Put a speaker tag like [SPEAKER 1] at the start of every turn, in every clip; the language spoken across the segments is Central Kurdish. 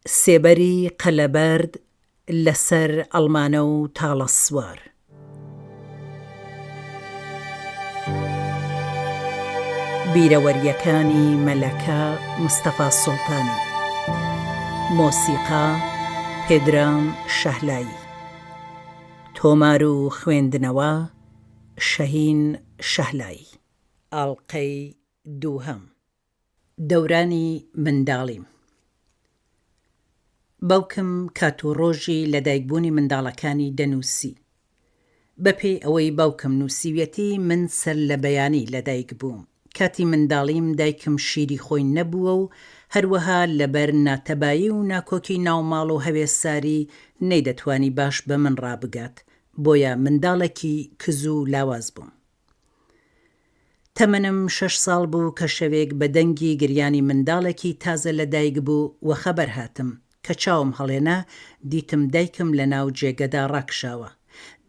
[SPEAKER 1] سێبەری قەلەبەرد لە سەر ئەڵمانە و تاڵە سوار. بیرەوەرییەکانی مەلەکە مستەفا سوڵتانی. مۆسیقا، پێدرام شەهلایی. تۆمار و خوێندنەوە، شەهین شەهلایی. ئاڵقەی دووهەم. دەورانی منداڵیم. باوکم کات و ڕۆژی لەدایکبوونی منداڵەکانی دەنووسی. بەپێی ئەوەی باوکم نووسیویەتی من سەر لە بەیانی لەدایک بووم. کاتی منداڵیم دایکم شیری خۆی نەبووە و هەروەها لەبەر ناتەبایی و ناکۆکی ناوماڵ و هەوێساری نەیدەتوانی باش بە من ڕابگات، بۆیە منداڵێکی کز و لاواز بووم. تەمەنم شەش ساڵ بوو کە شەوێک بە دەنگی گریانی منداڵێکی تازە لە دایک بوو وەخەبەر هاتم، کە چاوم هەڵێنا دیتم دایکم لە ناو جێگەدا ڕاکشاوە.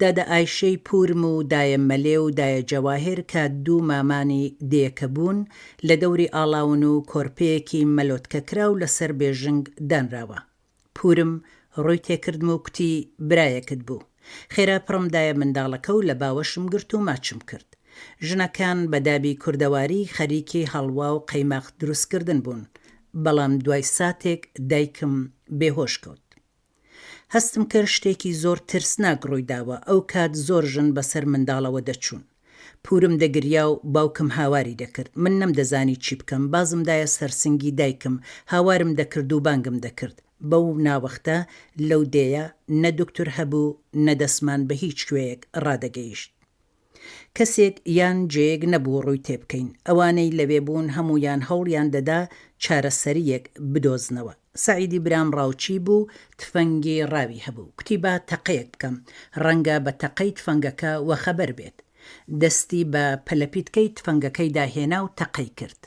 [SPEAKER 1] دادە ئایشێی پوورم و دایە مەلێ و دایە جەواهر کە دوو مامانی دێیەکە بوون لە دەوری ئاڵاون و کۆرپەیەکی مەلۆتکەکراو لە سەر بێژنگ دانراوە. پوورم ڕووی تێکردم و کوتی برایەکت بوو. خێرا پڕم دایە منداڵەکە و لە باوەشم گرت و ماچم کرد. ژنەکان بە دابی کوردەواری خەریکی هەڵوا و قەیماخ دروستکردن بوون، بەڵام دوای ساتێک دایکم بێهۆش کەوت. هەستم کرد شتێکی زۆر ترسناک ڕووی داوە، ئەو کات زۆر ژن بەسەر منداڵەوە دەچوون. پوورم دەگریا و باوکم هاواری دەکرد. من نەمدەزانی چی بکەم، بازم دایە سەر سنگی دایکم، هاوارم دەکرد و بانگم دەکرد. بەو ناوەختە لەو دێیە نە دوکتور هەبوو، نە دەستمان بە هیچ کوێیەک ڕادەگەیشت. کەسێک یان جێیەک نەبوو ڕووی تێبکەین. ئەوانەی لەوێ بوون هەموویان هەوڵیان دەدا چارەسەرییەک بدۆزنەوە. سەعیدی برام ڕاوچی بوو، تفەنگی ڕاوی هەبوو. کوتی با تەقەیەک بکەم، ڕەنگە بە تەقەی تفەنگەکە وەخەبەر بێت. دەستی بە پەلەپیتکەی تفەنگەکەیدا هێنا و تەقەی کرد.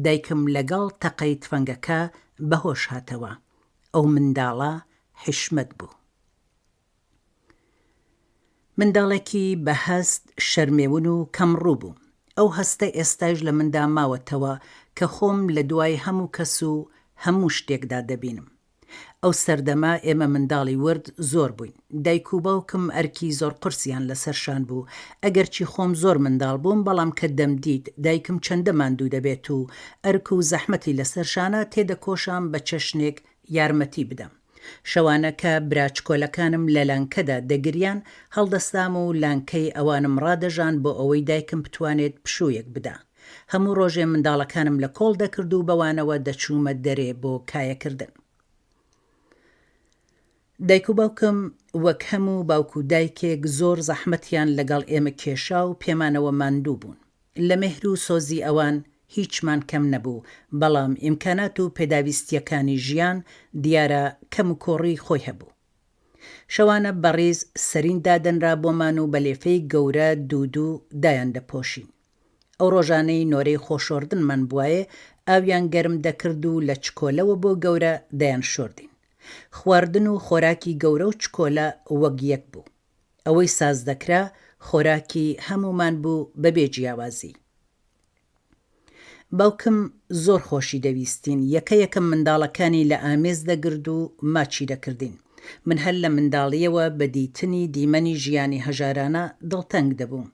[SPEAKER 1] دایکم لەگەڵ تەقەی تفەنگەکە بەهۆش هاتەوە. ئەو منداڵە حیشمەت بوو. منداڵێکی بە هەست، شەرمێون و کەمڕوو بووم. ئەو هەستە ئێستایش لە مندا ماوەتەوە کە خۆم لە دوای هەموو کەس و هەموو شتێکدا دەبینم. ئەو سەردەمە ئێمە منداڵی ورد زۆر بووین. دایک و باوکم ئەرکی زۆر قورسیان لەسەر شان بوو. ئەگەرچی خۆم زۆر منداڵ بووم، بەڵام کە دەمدیت دایکم چەندە ماندوو دەبێت و ئەرک و زەحمەتی لەسەر شانە، تێدەکۆشام بە چەشنێک یارمەتی بدەم. شەوانە کە برا چکۆلەکانم لە لانکەدا دەگریان، هەڵدەستام و لانکەی ئەوانم ڕادەژاند بۆ ئەوەی دایکم بتوانێت پشوویەک بدا. هەموو ڕۆژێ منداڵەکانم لە کۆڵ دەکرد و بەوانەوە دەچوومە دەرێ بۆ کایەکردن. دایک و باوکم وەک هەموو باوک و دایکێک زۆر زەحمەتیان لەگەڵ ئێمە کێشا و پێمانەوە ماندوو بوون. لە مێهر و سۆزی ئەوان هیچمان کەم نەبوو، بەڵام ئیمکانات و پێداویستییەکانی ژیان دیارە کەم و کۆڕی خۆی هەبوو. شەوانە بە ڕیز سەرین دادەنرا بۆمان و بە لێفەی گەورە دوو دوو دایان دەپۆشین. ئەو ڕۆژانەی نۆرەی خۆشۆردنمان بوایێ ئاویان گەرم دەکرد و لە چکۆلەوە بۆ گەورە دەیانشۆردین. خواردن و خۆراکی گەورە و چکۆلە وەک یەک بوو. ئەوەی ساز دەکرا خۆراکی هەموومان بوو بەبێ جیاوازی. باوکم زۆر خۆشی دەویستین، یەکە یەکە منداڵەکانی لە ئامێز دەگرد و ماچی دەکردین. من هەر لە منداڵییەوە بە دیتنی دیمەنی ژیانی هەژارانە دڵتەنگ دەبووم.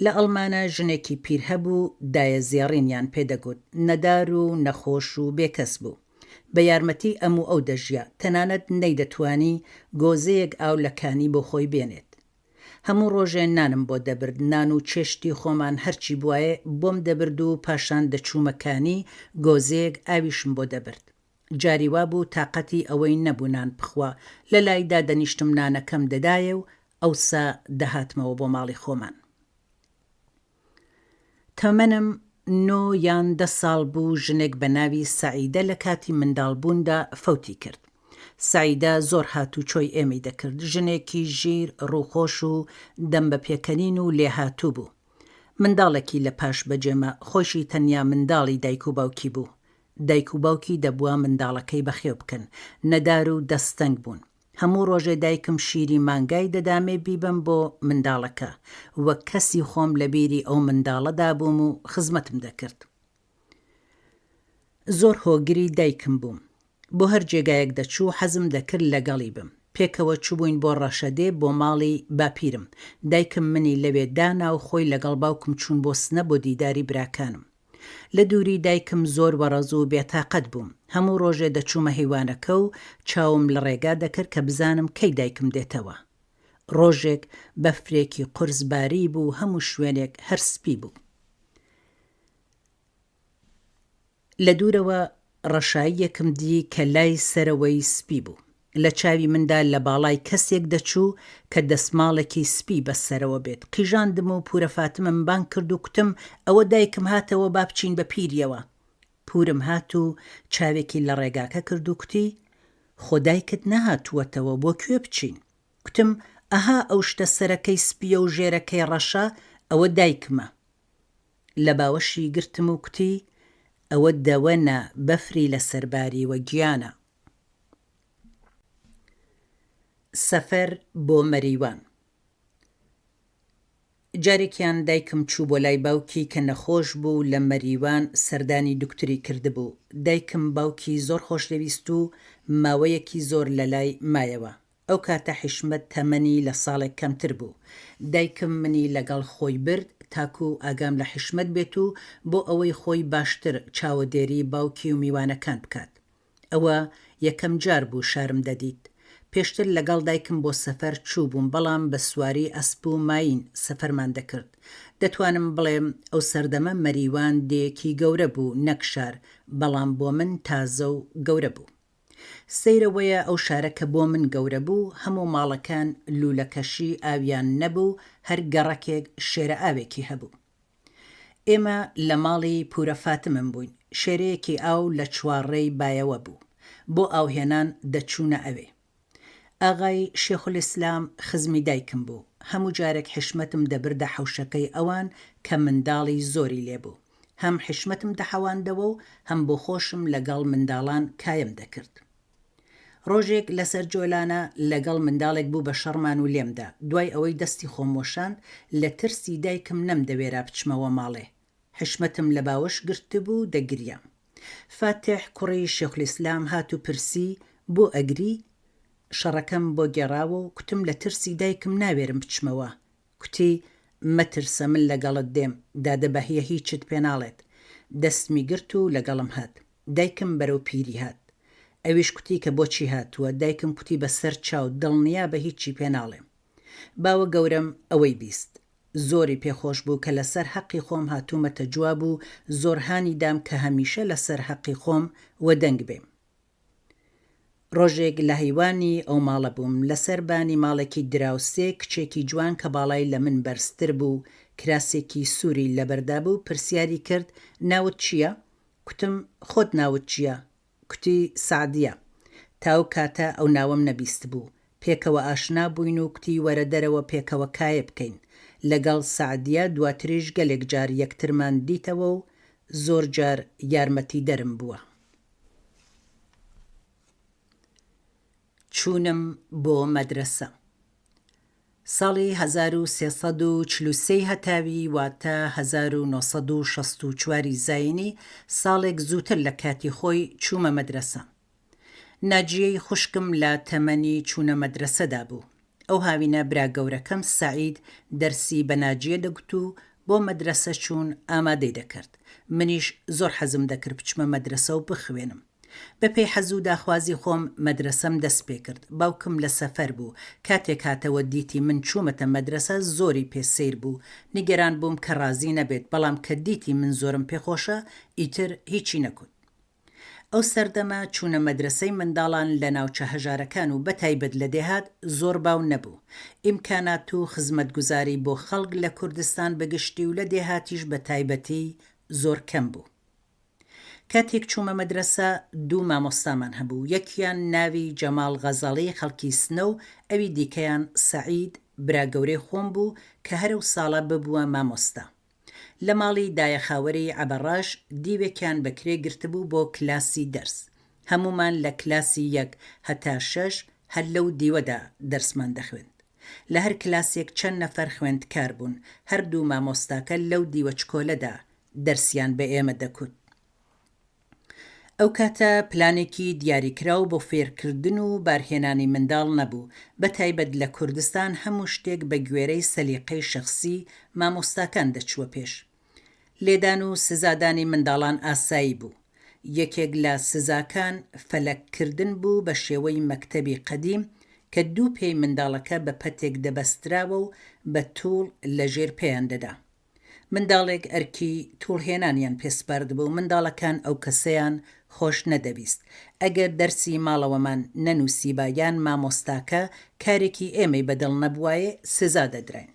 [SPEAKER 1] لە ئەڵمانە ژنێکی پیر هەبوو دایە زێڕینیان پێ دەگوت، نەدار و نەخۆش و بێکەس بوو. بە یارمەتی ئەم و ئەو دەژیا، تەنانەت نەیدەتوانی گۆزەیەک ئاو لە کانی بۆ خۆی بێنێت. هەموو ڕۆژێ نانم بۆ دەبرد، نان و چێشتی خۆمان هەرچی بوایێ بۆم دەبرد و پاشان دەچوومە کانی، گۆزەیەک ئاویشم بۆ دەبرد. جاری وابوو تاقەتی ئەوەی نەبوو نان بخوا، لە لای دادەنیشتم نانەکەم دەدایێ و ئەوسا دەهاتمەوە بۆ ماڵی خۆمان. تەمەنم نۆ یان دە ساڵ بوو ژنێک بە ناوی سەعیدە لە کاتی منداڵبووندا فەوتی کرد. سەعیدە زۆر هاتوچۆی ئێمەی دەکرد، ژنێکی ژیر، ڕووخۆش و دەم بە پێکەنین و لێهاتوو بوو. منداڵێکی لە پاش بەجێما، خۆیشی تەنیا منداڵی دایک و باوکی بوو. دایک و باوکی دەبوا منداڵەکەی بەخێو بکەن، نەدار و دەستەنگ بوون. هەموو ڕۆژێ دایکم شیری مانگای دەدامێ بیبەم بۆ منداڵەکە، وەک کەسی خۆم لە بیری ئەو منداڵەدا بووم و خزمەتم دەکرد. زۆر هۆگری دایکم بووم. بۆ هەر جێگایەک دەچوو حەزم دەکرد لەگەڵی بم. پێکەوە چووبووین بۆ ڕەشەدێ بۆ ماڵی باپیرم. دایکم منی لەوێ دانا و خۆی لەگەڵ باوکم چوون بۆ سنە بۆ دیداری براکانم. لە دووری دایکم زۆر وەڕەز و بێتاقەت بووم. هەموو ڕۆژێ دەچوومە هەیوانەکە و چاوم لە ڕێگا دەکرد کە بزانم کەی دایکم دێتەوە. ڕۆژێک بەفرێکی قورس باریبوو هەموو شوێنێک هەر سپی بوو. لە دوورەوە ڕەشاییەکم دی کە لای سەرەوەی سپی بوو. لە چاوی مندا لە باڵای کەسێک دەچوو کە دەسماڵێکی سپی بە سەرەوە بێت. قیژاندم و پوورە فاتمم بانگ کرد و کوتم ئەوە دایکم هاتەوە با بچین بە پیریەوە. پوورم هات و چاوێکی لە ڕێگاکە کرد و کوتی خۆ دایکت نەهاتووەتەوە بۆ کوێ بچین؟ کوتم ئەها ئەو شتە سەرەکەی سپییە و ژێرەکەی ڕەشە ئەوە دایکمە. لە باوەشی گرتم و کوتی، ئەوە دەوەنە بەفری لە سەر باریوە گیانە. سەفەر بۆ مەریوان. جارێکیان دایکم چوو بۆ لای باوکی کە نەخۆش بوو لە مەریوان سەردانی دوکتوری کردبوو. دایکم باوکی زۆر خۆش دەویست و ماوەیەکی زۆر لە لای مایەوە. ئەو کاتە حیشمەت تەمەنی لە ساڵێک کەمتر بوو. دایکم منی لەگەڵ خۆی برد تاکوو ئاگام لە حیشمەت بێت و بۆ ئەوەی خۆی باشتر چاوەدێری باوکی و میوانەکان بکات. ئەوە یەکەم جار بوو شارم دەدیت. پێشتر لەگەڵ دایکم بۆ سەفەر چووبووم بەڵام بە سواری ئەسپ و ماین سەفەرمان دەکرد. دەتوانم بڵێم ئەو سەردەمە مەریوان دێیەکی گەورە بوو نەک شار، بەڵام بۆ من تازە و گەورە بوو. سەیرە وەیە ئەو شارە کە بۆ من گەورە بوو هەموو ماڵەکان لوولەکەشی ئاویان نەبوو هەر گەڕەکێک شێرە ئاوێکی هەبوو. ئێمە لە ماڵی پوورە فاتمم بووین شێرەیەکی ئاو لە چوارڕێی بایەوە بوو بۆ ئاوهێنان دەچوونە ئەوێ. ئاغای شێخولئیسلام خزمی دایکم بوو، هەموو جارێک حیشمەتم دەبردە حەوشەکەی ئەوان کە منداڵی زۆری لێ بوو. هەم حیشمەتم دەحەواندەوە و هەم بۆ خۆشم لە گەڵ منداڵان کایەم دەکرد. ڕۆژێک لە سەر جۆلانە لە گەڵ منداڵێک بوو بە شەڕمان و لێم دا. دوای ئەوەی دەستی خۆم وەشاند، لە ترسی دایکم نەمدەوێرا بچمەوە ماڵێ. حیشمەتم لە باوەش گرتبوو دەگریام. فاتیح کوڕی شێخولئیسلام هات و پرسی، بۆ ئەگری؟ شەڕەکەم بۆ گێڕاوە و کوتم لە ترسی دایکم ناوێرم بچمەوە. کوتی، مەترسە من لەگەڵت دێم، دادە بەهیە هیچت پێ ناڵێت. دەستمی گرت و لەگەڵم هات. دایکم بەرەو پیری هات. ئەویش کوتی کە بۆچی هاتووە، دایکم کوتی بە سەر چاو، دڵنیابە هیچی پێ ناڵێم. باوە گەورەم ئەوەی بیست. زۆری پێ خۆش بوو کە لەسەر هەقی خۆم هاتوومەتە جواب و زۆر هانی دام کە هەمیشە لەسەر هەقی خۆم وەدەنگ بێم. ڕۆژێک لە هەیوانی ئەو ماڵە بووم، لەسەر بانی ماڵێکی دراوسێ کچێکی جوان کە باڵای لە من بەرزتر بوو، کراسێکی سووری لەبەردا بوو، پرسیاری کرد، ناوت چییە؟ کوتم، خۆت ناوت چییە؟ کوتی، سەعدیە. تا ئەو کاتە ئەو ناوەم نەبیستبوو. پێکەوە ئاشنا بووین و کوتی وەرە دەرەوە پێکەوە کایە بکەین. لەگەڵ سەعدیە دواتریش گەلێک جار یەکترمان دیتەوە و زۆر جار یارمەتیدەرم بووە. چوونم بۆ مەدرەسە. ساڵی 1343 ی هەتاوی واتە 1964 ی زایینی ساڵێک زووتر لە کاتی خۆی چوومە مەدرەسە. ناجیەی خوشکم لە تەمەنی چوونە مەدرەسەدا بوو. ئەو هاوینە برا گەورەکەم سەعید دەرسی بە ناجیە دەگوت و بۆ مەدرەسە چوون ئامادەی دەکرد. منیش زۆر حەزم دەکرد بچمە مەدرەسە و بخوێنم. بە پێی حەز و داخوازی خۆم مەدرەسەم دەست پێ کرد. باوکم لە سەفەر بوو. کاتێک هاتەوە دیتی من چوومەتە مەدرەسە زۆری پێ سەیر بوو. نیگەران بووم کە ڕازی نەبێت، بەڵام کە دیتی من زۆرم پێ خۆشە ئیتر هیچی نەکوت. ئەو سەردەمە چوونە مەدرەسەی منداڵان لە ناوچە هەژارەکان و بە تایبەت لە دێهات زۆر باو نەبوو. ئیمکانات و خزمەتگوزاری بۆ خەڵک لە کوردستان بە گشتی و لە دێهاتیش بە تایبەتی زۆر کەم بوو. کاتێک چوومە مەدرەسە دوو مامۆستامان هەبوو، یەکیان ناوی جەماڵ غەزاڵی خەڵکی سنە و ئەوی دیکەیان سەعید برا گەورەی خۆم بوو کە هەر ئەو ساڵە ببووە مامۆستا. لە ماڵی دایە خاوەری عەبەڕەش دیوێکیان بە کرێ گرتبوو بۆ کلاسی دەرس. هەموومان لە کلاسی یەک هەتا شەش هەر لەو دیوەدا دەرسمان دەخوێند. لە هەر کلاسێک چەند نەفەر خوێندکار بوون، هەردوو مامۆستاکە لەو دیوە چکۆلەدا دەرسیان بە ئێمە دەکوت. ئەو کاتە پلانێکی دیاریکراو بۆ فێرکردن و بارهێنانی منداڵ نەبوو، بە تایبەت لە کوردستان هەموو شتێک بە گوێرەی سەلیقەی شەخسی مامۆستاکان دەچووە پێش. لێدان و سزادانی منداڵان ئاسایی بوو. یەکێک لە سزاکان فەلەک کردن بوو بە شێوەی مەکتەبی قەدیم کە دوو پێی منداڵەکە بە پەتێک دەبەستراوە و بە تووڵ لە ژێر پێیان دەدا. منداڵێک ئەرکی تووڵ هێنانیان پێ سپاردبوو، منداڵەکان ئەو کەسەیان خۆش نەدەویست. ئەگەر دەرسی ماڵەوەمان نەنووسیبا یان مامۆستاکە کارێکی ئێمەی بە دڵ نەبوایێ سزا دەدراین.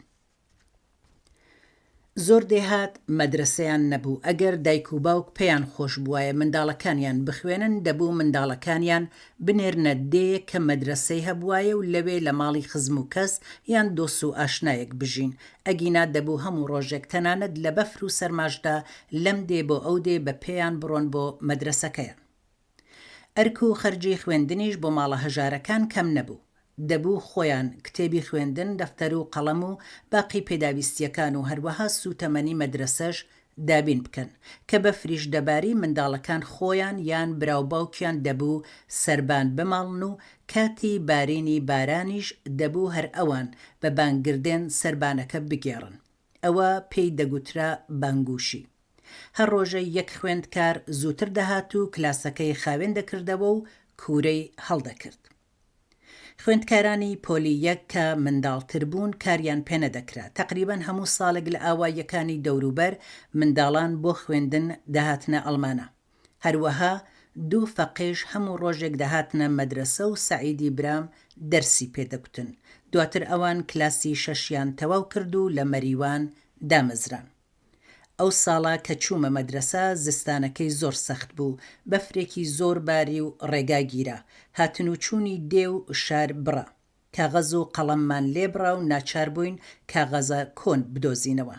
[SPEAKER 1] زۆر دێهات مەدرەسەیان نەبوو، ئەگەر دایک و باوک پێیان خۆش بوایە منداڵەکانیان بخوێنن دەبوو منداڵەکانیان بنێرنە دێیەک کە مەدرەسەی هەبوایە و لەوێ لە ماڵی خزم و کەس یان دۆس و ئاشنایەک بژین، ئەگینا دەبوو هەموو ڕۆژێک تەنانەت لە بەفر و سەرماشدا لەم دێ بۆ ئەو دێ بە پێیان بڕۆن بۆ مەدرەسەکەیان. ئەرک و خەرجی خوێندنیش بۆ ماڵە هەژارەکان کەم نەبوو. دەبوو خۆیان کتێبی خوێندن، دەفتەر و قەڵەم و باقی پێداویستییەکان و هەروەها سووتەمەنی مەدرەسەش دابین بکەن. کە بەفریش دەباری منداڵەکان خۆیان یان برا و باوکیان دەبوو سەربان بماڵن و کاتی بارینی بارانیش دەبوو هەر ئەوان بە بانگردێن سەربانەکە بگێڕن. ئەوە پێی دەگوترا بانگوشی. هەر ڕۆژەی یەک خوێندکار زووتر دەهات و کلاسەکەی خاوێن دەکردەوە و کوورەی هەڵدەکرد. خوێندکارانی پۆلی یەک کە منداڵتر بوون کاریان پێنەدەکرا. تەقریبەن هەموو ساڵێک لە ئاواییەکانی دەوروبەر منداڵان بۆ خوێندن دەهاتنە ئەڵمانە. هەروەها دوو فەقێش هەموو ڕۆژێک دەهاتنە مەدرەسە و سەعیدی برام دەرسی پێ دەگوتن. دواتر ئەوان کلاسی شەشیان تەواو کرد و لە مەریوان دامەزران. ئەو ساڵە کە چوومە مەدرەسە زستانەکەی زۆر سەخت بوو، بەفرێکی زۆر باری و ڕێگا گیرا. هاتن و چوونی دێ و شار بڕا. کاغەز و قەڵەممان لێ بڕا و ناچار بووین کاغەزە کۆن بدۆزینەوە.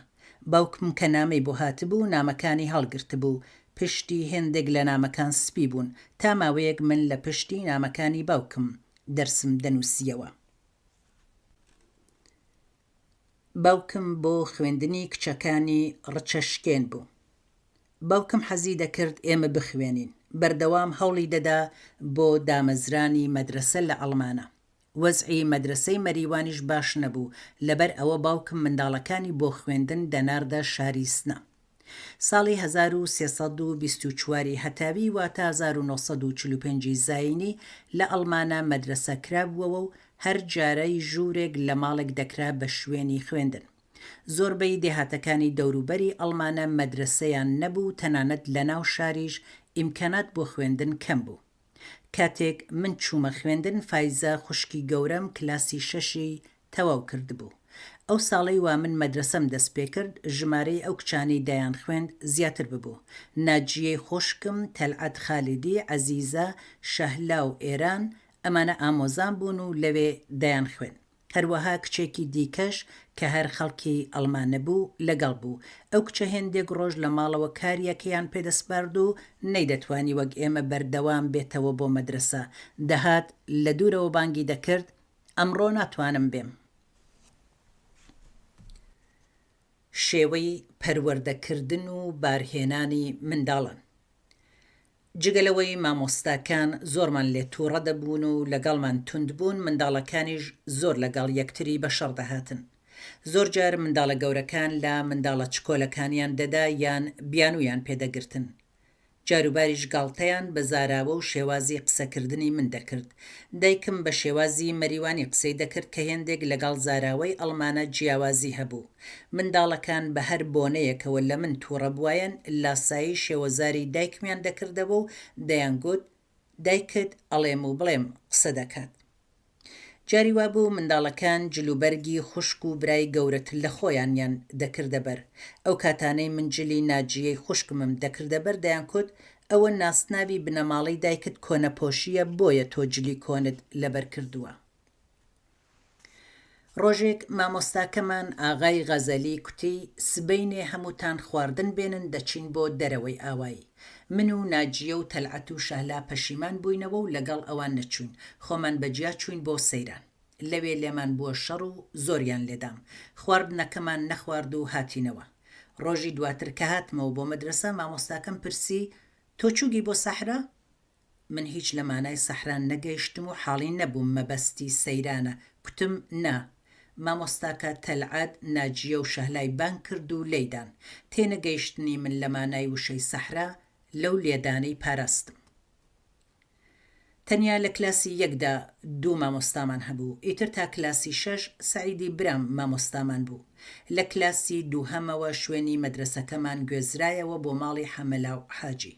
[SPEAKER 1] باوکم کە نامەی بۆ هاتبوو، نامەکانی هەڵگرتبوو. پشتی هێندێک لە نامەکان سپی بوون. تا ماوەیەک من لە پشتی نامەکانی باوکم دەرسم دەنووسییەوە. باوکم بۆ خوێندنی کچەکانی ڕچە شکێن بوو. باوکم حەزی دەکرد ئێمە بخوێنین، بەردەوام هەوڵی دەدا بۆ دامەزرانی مەدرەسە لە ئەڵمانە. وەزعی مەدرەسەی مەریوانیش باش نەبوو، لەبەر ئەوە باوکم منداڵەکانی بۆ خوێندن دەناردە شاری سنە. ساڵی 1324 ی هەتاوی واتە 1945 ی زایینی لە ئەڵمانە مەدرەسە کرابووەوە و هەر جارەی ژوورێک لە ماڵێک دەکرا بە شوێنی خوێندن. زۆربەی دێهاتەکانی دەوروبەری ئەڵمانە مەدرەسەیان نەبوو تەنانەت لە ناو شاریش ئیمکانات بۆ خوێندن کەم بوو. کاتێک من چوومە خوێندن فایزە خوشکی گەورەم کلاسی شەشی تەواو کردبوو. ئەو ساڵەی وا من مەدرەسەم دەست پێکرد ژمارەی ئەو کچانەی دەیانخوێند زیاتر ببوو. ناجیەی خۆشکم، تەلعەت خالیدی، عەزیزە، شەهلا و ئێران ئەمانە ئامۆزام بوون و لەوێ دەیانخوێند. هەروەها کچێکی دیکەش کە هەر خەڵکی ئەڵمانە بوو لەگەڵ بوو. ئەو کچە هێندێک ڕۆژ لە ماڵەوە کاریەکەیان پێ دەسپارد و نەیدەتوانی وەک ئێمە بەردەوام بێتەوە بۆ مەدرەسە. دەهات لە دوورەوە بانگی دەکرد، ئەمڕۆ ناتوانم بێم. شێوەی پەروەردەکردن و بارهێنانی منداڵان. جگە لەوەی مامۆستاکان زۆرمان لێ تووڕە دەبوون و لەگەڵمان توند بوون، منداڵەکانیش زۆر لەگەڵ یەکتری بە شەڕ دەهاتن. زۆر جار منداڵە گەورەکان لە منداڵە چکۆلەکانیان دەدا یان بیانوویان پێ دەگرتن. جاروباریش گاڵتەیان بە زاراوە و شێوازی قسەکردنی من دەکرد. دایکم بە شێوازی مەریوانی قسەی دەکرد کە هێندێک لەگەڵ زاراوەی ئەڵمانە جیاوازی هەبوو. منداڵەکان بە هەر بۆنەیەکەوە لە من تووڕە بوایەن لاسایی شێوەزاری دایکمیان دەکردەوە و دەیانگوت دایکت ئەڵێم و بڵێم قسە دەکات. جاری وابوو منداڵەکان جلوبەرگی خوشک و برای گەورەتر لە خۆیانیان دەکردە بەر. ئەو کاتانەی من جلی ناجیەی خوشکمم دەکردە بەر دەیانکوت ئەوە ناسناوی بنەماڵەی دایکت کۆنەپۆشییە بۆیە تۆ جلی کۆنت لەبەر کردووە. ڕۆژێک مامۆستاکەمان ئاغای غەزەلی کوتی سبەینێ هەمووتان خواردن بێنن دەچین بۆ دەرەوەی ئاوایی. من و ناجیە و تەلعەت و شەهلا پەشیمان بووینەوە و لەگەڵ ئەوان نەچووین. خۆمان بە جیا چووین بۆ سەیران. لەوێ لێمان بووە شەڕ و زۆریان لێدام. خواردنەکەمان نەخوارد و هاتینەوە. ڕۆژی دواتر کە هاتمەوە بۆ مەدرەسە مامۆستاکەم پرسی تۆ چووگی بۆ سەحرا؟ من هیچ لە مانای سەحرا نەگەیشتم و حاڵی نەبووم مەبەستی سەیرانە، کوتم، نا. مامۆستاکە تەلعەت، ناجیە و شەهلای بانگ کرد و لێیدان. تێنەگەیشتنی من لە مانای وشەی سەحرا لەو لێدانەی پاراستم. تەنیا لە کلاسی یەکدا دوو مامۆستامان هەبوو، ئیتر تا کلاسی شەش سەعیدی برام مامۆستامان بوو. لە کلاسی دووهەمەوە شوێنی مەدرەسەکەمان گوێزرایەوە بۆ ماڵی حەمەلاو حاجی.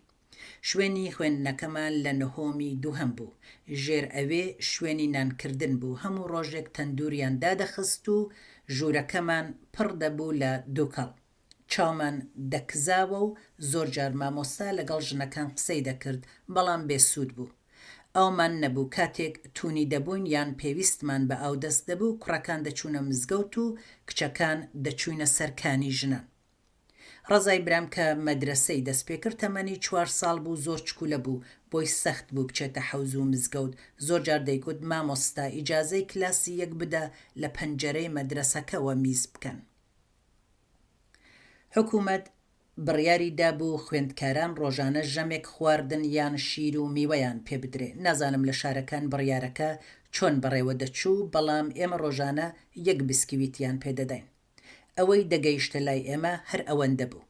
[SPEAKER 1] شوێنی خوێندنەکەمان لە نهۆمی دووهەم بوو. ژێر ئەوێ شوێنی نانکردن بوو، هەموو ڕۆژێک تەندووریان دادەخست و ژوورەکەمان پڕ دەبوو لە دووکەڵ. چاومان دەکزاوە و زۆر جار مامۆستا لەگەڵ ژنەکان قسەی دەکرد، بەڵام بێ سوود بوو. ئاومان نەبوو، کاتێک توونی دەبووین یان پێویستمان بە ئاودەست دەبوو، کوڕەکان دەچوونە مزگەوت و کچەکان دەچووینە سەر کانی ژنان. ڕەزای برام کە مەدرەسەی دەست پێکرد تەمەنی چوار ساڵ بوو زۆر چکولە بوو بۆی سەخت بوو بچێتە حەوز و مزگەوت زۆر جار دەیگوت مامۆستا ئیجازەی کلاسی یەک بدە لە پەنجەرەی مەدرەسەکەوە میز بکەن. حکومەت بڕیاری دابوو خوێندکاران ڕۆژانە ژەمێک خواردن یان شیر و میوەیان پێ بدرێ نازانم لە شارەکان بڕیارەکە چۆن بەڕێوە دەچوو بەڵام ئێمە ڕۆژانە یەک بسکویتیان پێ دەداین. ئەوەی دەگەیشتە لای ئێمە هەر ئەوەندە بوو.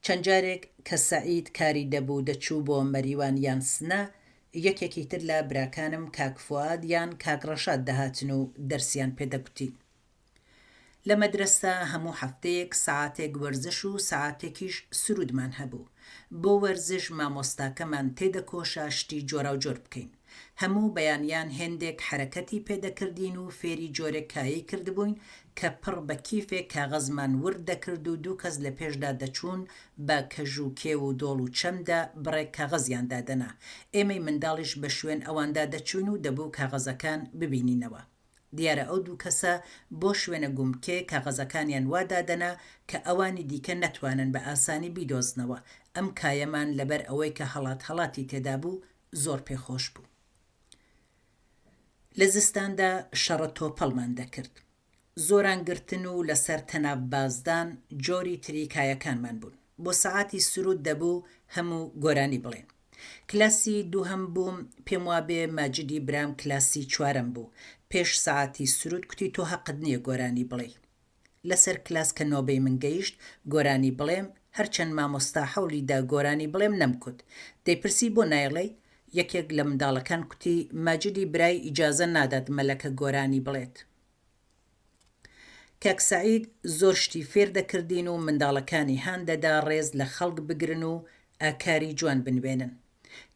[SPEAKER 1] چەند جارێک کە سەعید کاری دەبوو دەچوو بۆ مەریوان یان سنە، یەکێکی تر لە براکانم کاک فوئاد یان کاک ڕەشاد دەهاتن و دەرسیان پێ دەگوتین. لە مەدرەسە هەموو هەفتەیەک سەعاتێک وەرزش و سەعاتێکیش سروودمان هەبوو. بۆ وەرزش مامۆستاکەمان تێدەکۆشا شتی جۆراوجۆر بکەین. هەموو بەیانیان هێندێک حەرەکەتی پێ دەکردین و فێری جۆرێک کایەی کردبووین کە پڕ بە کیفێک کاغەزمان ورد دەکرد و دوو کەس لە پێشدا دەچوون بە کەژ و کێو و دۆڵ و چەمدا بڕێک کاغەزیان دادەنا. ئێمەی منداڵیش بە شوێن ئەواندا دەچووین و دەبوو کاغەزەکان ببینینەوە. دیارە ئەو دوو کەسە بۆ شوێنە گومکێ کاغەزەکانیان وا دادەنا کە ئەوانی دیکە نەتوانن بە ئاسانی بیدۆزنەوە. ئەم کایەمان لەبەر ئەوەی کە هەڵات هەڵاتی تێدا بوو زۆر پێ خۆش بوو. لە زستاندا شەڕە تۆپەڵمان دەکرد. زۆران گرتن و لە سەر تەناف بازدان جۆری تری کایەکانمان بوون. بۆ سەعاتی سروود دەبوو هەموو گۆرانی بڵێین. کلاسی دووهەم بووم، پێم وابێ ماجدی برام کلاسی چوارەم بوو. پێش سەعاتی سروود کوتی تۆ هەقت نییە گۆرانی بڵێی. لەسەر کلاس کە نۆبەی من گەیشت گۆرانی بڵێم، هەرچەند مامۆستا حەولی دا گۆرانی بڵێم نەمکوت. دەیپرسی بۆ نایڵێی؟ یەکێک لە منداڵەکان کوتی ماجدی برای ئیجازە نادات مەلەکە گۆرانی بڵێت. کاک سەعید زۆر شتی فێر دەکردین و منداڵەکانی هان دەدا ڕێز لە خەڵک بگرن و ئاکاری جوان بنوێنن.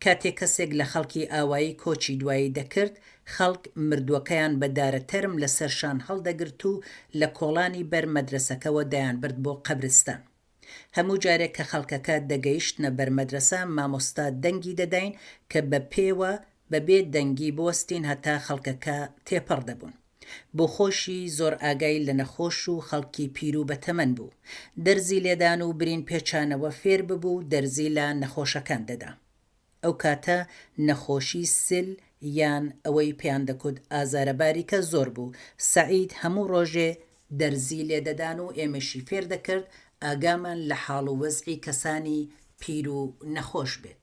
[SPEAKER 1] کاتێ کەسێک لە خەڵکی ئاوایی کۆچی دوایی دەکرد، خەڵک مردووەکەیان بە دارە تەرم لە سەر شان هەڵدەگرت و لە کۆڵانی بەر مەدرەسەکەوە دەیانبرد بۆ قەبرستان. هەموو جارێک کە خەڵکەکە دەگەیشتنە بەر مەدرەسە، مامۆستا دەنگی دەداین کە بە پێوە بە بێ دەنگی بوەستین هەتا خەڵکەکە تێپەڕ دەبوون. بۆ خۆشی زۆر ئاگای لە نەخۆش و خەڵکی پیر و بەتەمەن بوو. دەرزی لێدان و برین پێچانەوە فێر ببوو و دەرزی لە نەخۆشەکان دەدا. ئەو کاتە نەخۆشی سل یان ئەوەی پێیان دەکوت ئازارە باریکە زۆر بوو. سەعید هەموو ڕۆژێ دەرزی لێ دەدان و ئێمەشی فێر دەکرد ئاگامان لە حاڵ و وەزعی کەسانی پیر و نەخۆش بێت.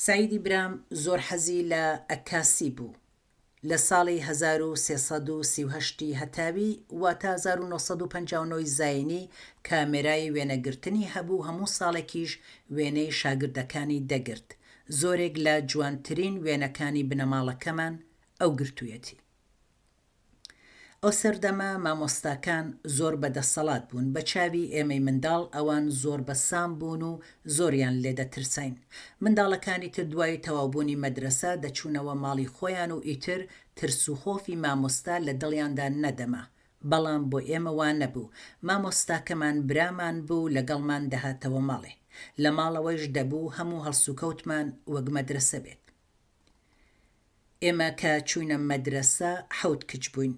[SPEAKER 1] سەعیدی برام زۆر حەزی لە ئەکاسی بوو. لە ساڵی 1338 ی هەتاوی واتە 1959 ی زاینی کامێرای وێنەگرتنی هەبوو هەموو ساڵێکیش وێنەی شاگردەکانی دەگرت. زۆرێک لە جوانترین وێنەکانی بنەماڵەکەمان ئەو گرتوویەتی. ئەو سەردەمە مامۆستاکان زۆر بە دەسەڵات بوون، بە چاوی ئێمەی منداڵ ئەوان زۆر بە سام بوون و زۆریان لێ دەترساین. منداڵەکانی تر دوای تەواوبوونی مەدرەسە دەچوونەوە ماڵی خۆیان و ئیتر ترس و خۆفی مامۆستا لە دڵیاندا نەدەما، بەڵام بۆ ئێمە وا نەبوو، مامۆستاکەمان برامان بوو لەگەڵمان دەهاتەوە ماڵێ. لە ماڵەوەیش دەبوو هەموو هەڵسوکەوتمان وەک مەدرەسە بێت. ئێمە کە چووینە مەدرەسە حەوت کچ بووین،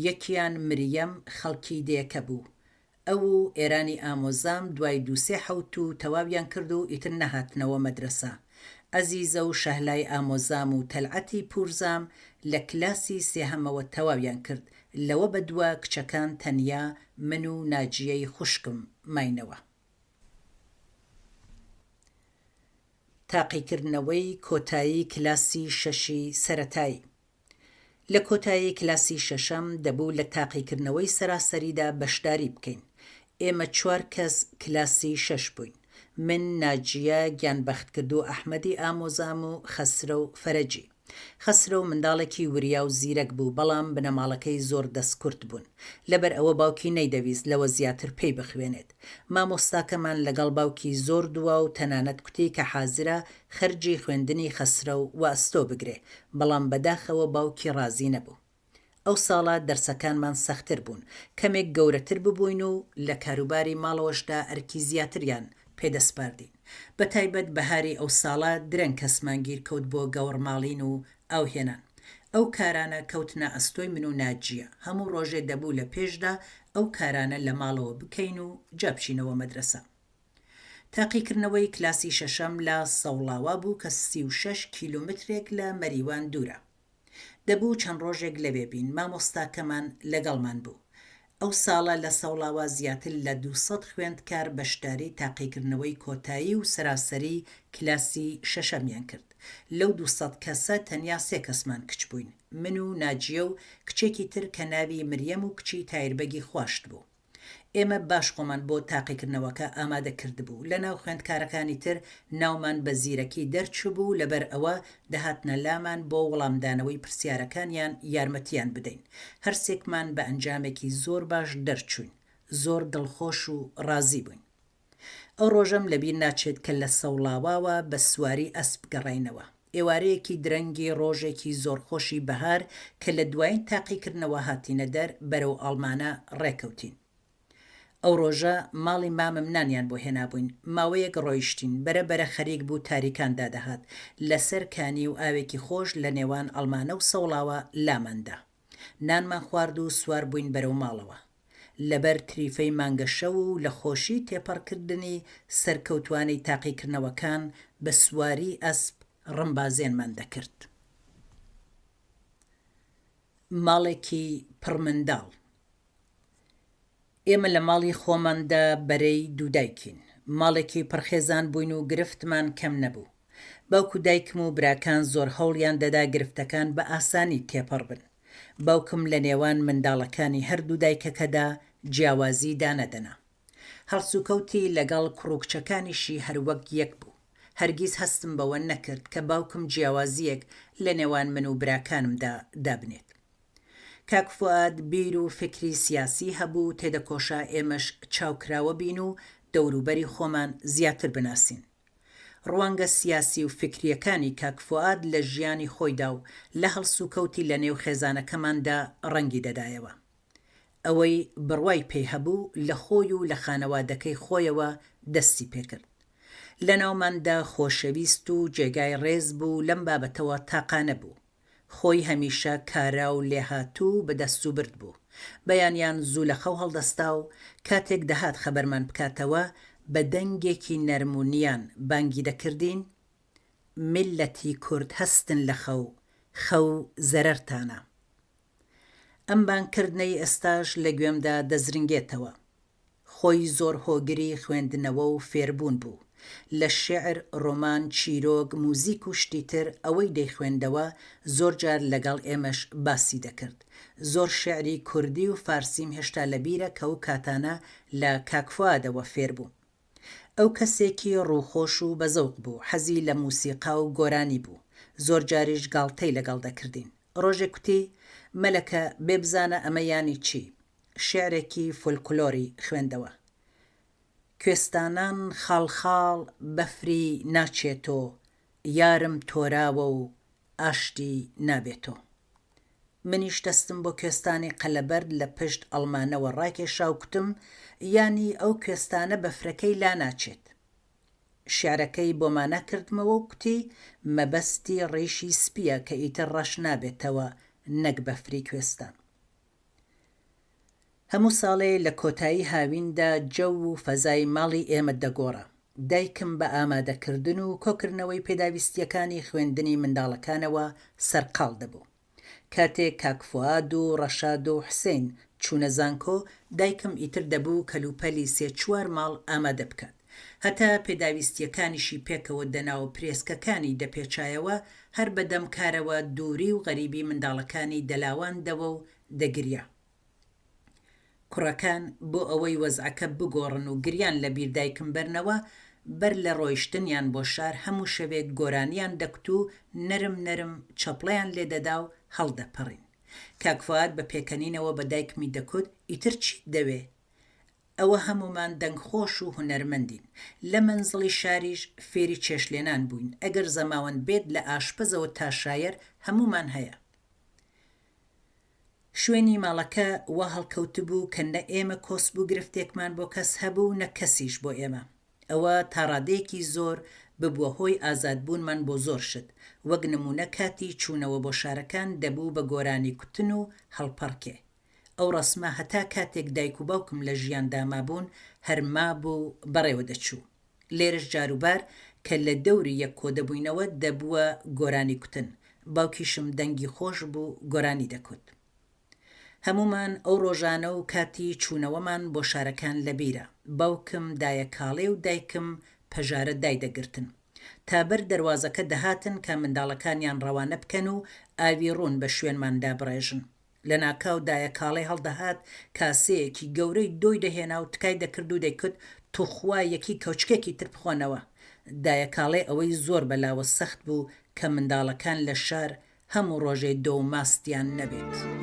[SPEAKER 1] یەکیان مریەم خەڵکی دێکە بوو، ئەو و ئێرانی ئامۆزام دوای دوو سێ حەوتوو تەواویان کرد و ئیتر نەهاتنەوە مەدرەسە. عەزیزە و شەهلای ئامۆزام و تەلعەتی پوورزام لە کلاسی سێهەمەوە تەواویان کرد، لەوە بەدوا کچەکان تەنیا من و ناجیەی خوشکم ماینەوە. تاقیکردنەوەی کۆتایی کلاسی شەشی سەرەتایی. لە کۆتایی کلاسی شەشەم دەبوو لە تاقیکردنەوەی سەراسەریدا بەشداری بکەین. ئێمە چوار کەس کلاسی شەش بووین. من، ناجیە، گیانبەختکردوو ئەحمەدی ئامۆزام و خەسرەو فەرەجی. خەسرەو منداڵێکی وریا و زیرەک بوو، بەڵام بنەماڵەکەی زۆر دەستکورت بوون. لەبەر ئەوە باوکی نەیدەویست لەوە زیاتر پێی بخوێنێت. مامۆستاکەمان لەگەڵ باوکی زۆر دوا و تەنانەت کوتی کە حازرە خەرجی خوێندنی خەسرەو وەئەستۆ بگرێ، بەڵام بەداخەوە باوکی ڕازی نەبوو. ئەو ساڵە دەرسەکانمان سەختر بوون، کەمێک گەورەتر ببووین و لە کاروباری ماڵەوەشدا ئەرکی زیاتریان پێ دەسپاردین. بە تایبەت بەهاری ئەو ساڵە درەنگ کەسمان گیر کەوت بۆ گەوڕماڵین و ئاوهێنان. ئەو کارانە کەوتنە ئەستۆی من و ناجیە. هەموو ڕۆژێ دەبوو لە پێشدا ئەو کارانە لە ماڵەوە بکەین و جا بچینەوە مەدرەسە. تاقیکردنەوەی کلاسی شەشەم لە سەوڵاوا بوو کە 36 کیلۆمترێک لە مەریوان دوورە. دەبوو چەند ڕۆژێک لەوێ بین، مامۆستاکەمان لەگەڵمان بوو. ئەو ساڵە لە سەوڵاوا زیاتر لە 200 خوێندکار بەشداری تاقیکردنەوەی کۆتایی و سەراسەری کلاسی شەشەمیان کرد. لەو 200 کەسە تەنیا سێ کەسمان کچ بووین، من و ناجیە و کچێکی تر کە ناوی مریەم و کچی تایربەگی خواشت بوو. ئێمە باش خۆمان بۆ تاقیکردنەوەکە ئامادە کردبوو، لەناو خوێندکارەکانی تر ناومان بە زیرەکی دەرچووبوو، لەبەر ئەوە دەهاتنە لامان بۆ وەڵامدانەوەی پرسیارەکانیان یارمەتیان بدەین، هەرسێکمان بە ئەنجامێکی زۆر باش دەرچووین، زۆر دڵخۆش و ڕازی بووین. ئەو ڕۆژەم لەبیر ناچێت کە لە سەوڵاواوە بە سواری ئەسپ گەڕاینەوە. ئێوارەیەکی درەنگی ڕۆژێکی زۆر خۆشی بەهار کە لە دوایین تاقیکردنەوە هاتینە دەر بەرەو ئاڵمانە ڕێکەوتین. ئەو ڕۆژە ماڵی مامم نانیان بۆ هێنابووین. ماوەیەک ڕۆیشتین. بەرە بەرە خەریک بوو تاریکان دادەهات. لەسەر کانی و ئاوێکی خۆش لە نێوان ئەڵمانە و سەوڵاوا لامان دا. نانمان خوارد و سوار بووین بەرەو ماڵەوە. لەبەر تریفەی مانگەشەو و لە خۆشی تێپەڕکردنی سەرکەوتوانەی تاقیکردنەوەکان بە سواری ئەسپ ڕمبازێنمان دەکرد. ماڵێکی پڕ منداڵ. ئێمە لە ماڵی خۆماندا بەرەی دوو دایکین. ماڵێکی پڕ خێزان بووین و گرفتمان کەم نەبوو. باوک و دایکم و براکان زۆر هەوڵیان دەدا گرفتەکان بە ئاسانی تێپەڕ بن. باوکم لە نێوان منداڵەکانی هەردوو دایکەکەدا جیاوازی دانەدەنا. هەڵسوکەوتی لەگەڵ کوڕ و کچەکانیشی هەر وەک یەک بوو. هەرگیز هەستم بەوە نەکرد کە باوکم جیاوازییەک لە نێوان من و براکانمدا دابنێت. کاک فوئاد بیر و فیکری سیاسی هەبوو، تێدەکۆشا ئێمەش چاوکراوە بین و دەوروبەری خۆمان زیاتر بناسین. ڕوانگە سیاسی و فیکرییەکانی کاک فوئاد لە ژیانی خۆیدا و لە هەڵسوکەوتی لە نێو خێزانەکەماندا ڕەنگی دەدایەوە. ئەوەی بڕوای پێی هەبوو لە خۆی و لە خانەوادەکەی خۆیەوە دەستی پێکرد. لە ناوماندا خۆشەویست و جێگای ڕێز بوو لەم بابەتەوە تاقانە بوو. خۆی هەمیشە کارا و لێهاتوو و بەدەستوبرد بوو. بەیانیان زوو لە خەو هەڵدەستا و کاتێک دەهات خەبەرمان بکاتەوە، بە دەنگێکی نەرم و نیان بانگی دەکردین، میللەتی کورد هەستن لە خەو، خەو زەرەرتانە. ئەم بانگکردنەی ئێستاش لە گوێمدا دەزرنگێتەوە. خۆی زۆر هۆگری خوێندنەوە و فێربوون بوو. لە شیعر، ڕۆمان، چیرۆک، موزیک و شتی تر ئەوەی دەیخوێندەوە زۆر جار لەگەڵ ئێمەش باسی دەکرد. زۆر شیعری کوردی و فارسیم هێشتا لە بیرە کە ئەو کاتانە لە کاک فوئادەوە فێر بووم. ئەو کەسێکی ڕووخۆش و بەزەوق بوو، حەزی لە موسیقا و گۆرانی بوو. زۆر جاریش گاڵتەی لەگەڵ دەکردین. ڕۆژێک کوتی، مەلەکە بێ بزانە ئەمە یانی چی؟ شیعرێکی فۆلکلۆری خوێندەوە. کوێستانان خاڵ خاڵ بەفری ناچێتۆ یارم تۆراوە و ئاشتی نابێتۆ. منیش دەستم بۆ کوێستانی قەلەبەرد لە پشت ئەڵمانەوە ڕاکێشا و کوتم یانی ئەو کوێستانە بەفرەکەی لاناچێت. شیعرەکەی بۆ مانا کردمەوە و کوتی مەبەستی ڕیشی سپییە کە ئیتر ڕەش نابێتەوە نەک بەفری کوێستان. هەموو ساڵێ لە کۆتایی هاویندا جەو و فەزای ماڵی ئێمە دەگۆڕا. دایکم بە ئامادەکردن و کۆکردنەوەی پێداویستییەکانی خوێندنی منداڵەکانەوە سەرقاڵ دەبوو. کاتێک کاک فوئاد و ڕەشاد و حوسێن چوونە زانکۆ، دایکم ئیتر دەبوو کەلوپەلی سێ چوار ماڵ ئامادە بکات. هەتا پێداویستییەکانیشی پێکەوە دەنا و پرێسکەکانی دەپێچایەوە، هەر بە دەم کارەوە دووری و غەریبی منداڵەکانی دەلاواندەوە و دەگریا. کوڕەکان بۆ ئەوەی وەزعەکە بگۆڕن و گریان لە بیر دایکم بەرنەوە، بەر لە ڕۆیشتنیان بۆ شار هەموو شەوێک گۆرانیان دەکوت و نەرم نەرم چەپڵەیان لێ دەدا و هەڵدەپەڕین. کاک فوئاد بە پێکەنینەوە بە دایکمی دەکوت، ئیتر چیت دەوێ؟ ئەوە هەموومان دەنگخۆش و هونەرمەندین. لە مەنزڵی شاریش فێری چێشتلێنان بووین، ئەگەر زەماوەند بێت لە ئاشپەزەوە تا شایەر هەموومان هەیە. شوێنی ماڵەکە وا هەڵکەوتبوو کە نە ئێمە کۆسپ و گرفتێکمان بۆ کەس هەبوو نە کەسیش بۆ ئێمە. ئەوە تا ڕادەیەکی زۆر ببووە هۆی ئازادبوونمان بۆ زۆر شت، وەک نموونە کاتی چوونەوە بۆ شارەکان دەبوو بە گۆرانی کوتن و هەڵپەڕکێ. ئەو ڕەسمە هەتا کاتێک دایک و باوکم لە ژیاندا مابوون هەر مابوو و بەڕێوە دەچوو. لێرەش جاروبار کە لە دەوری یەک کۆدەبووینەوە دەبووە گۆرانی کوتن، باوکیشم دەنگی خۆش بوو گۆرانی دەکوت. هەموومان ئەو ڕۆژانە و کاتی چوونەوەمان بۆ شارەکان لەبیرە، باوکم دایە کاڵێ و دایکم پەژارە دایدەگرتن. تا بەر دەروازەکە دەهاتن کە منداڵەکانیان ڕەوانە بکەن و ئاوی ڕوون بە شوێنماندا بڕێژن. لەناکاو دایە کاڵێ هەڵدەهات کاسەیەکی گەورەی دۆی دەهێنا و تکای دەکرد و دەیکوت توخوا یەکی کەوچکێکی تر بخۆنەوە. دایە کاڵێ ئەوەی زۆر بەلاوە سەخت بوو کە منداڵەکان لە شار هەموو ڕۆژێ دۆ و ماستیان نەبێت.